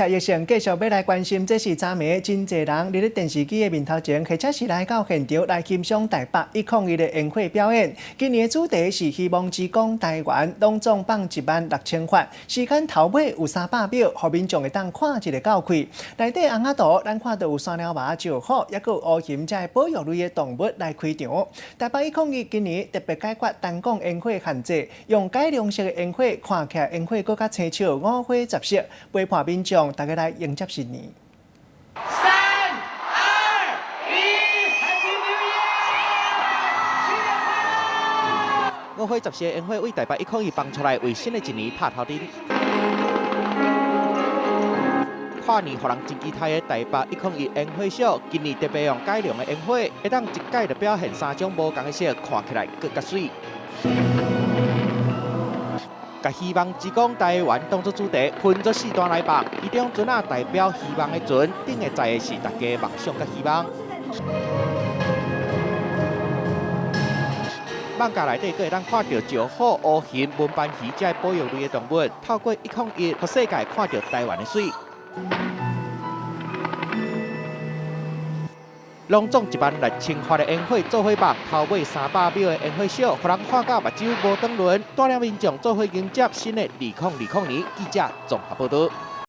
疫情繼續欲來關心，這是昨暝真濟人佇咧電視機的面頭前，或者是來到現場來欣賞台北一零一的煙火表演。今年的主題是希望之光台灣，攏總放16,000發。時間頭尾有300秒，予民眾會當看一个夠氣。內底尪仔圖，咱看到有山貓猫、石虎，抑閣有烏熊這保育類的動物來開場。台北一零一今年特別解決單管煙火限制，用改良式的煙火，看起來煙火閣較清澈，五花十色，陪伴民眾。大家來迎接新年。三、二、一，Happy New Year！新年快樂！五花十色煙火為台北一零一放出來，為新的一年拍頭陣。跨年予人真期待的台北一零一煙火秀，今年特別用改良的煙火，會當一擺就表現三種無仝的色，看起來閣較媠。共希望之光台灣當作主題，分做四段來放，其中船仔代表希望的船，頂下載的是大家夢想佮希望。艋舺內底閣會當看著石虎、烏熊、文斑魚這保育類的動物，透過一零一，予世界看著台灣的媠。攏總16,000發的煙火做伙放，頭尾300秒的煙火秀，予人看甲目睭無轉輪，帶領民眾做伙迎接新的2020年。記者綜合報導。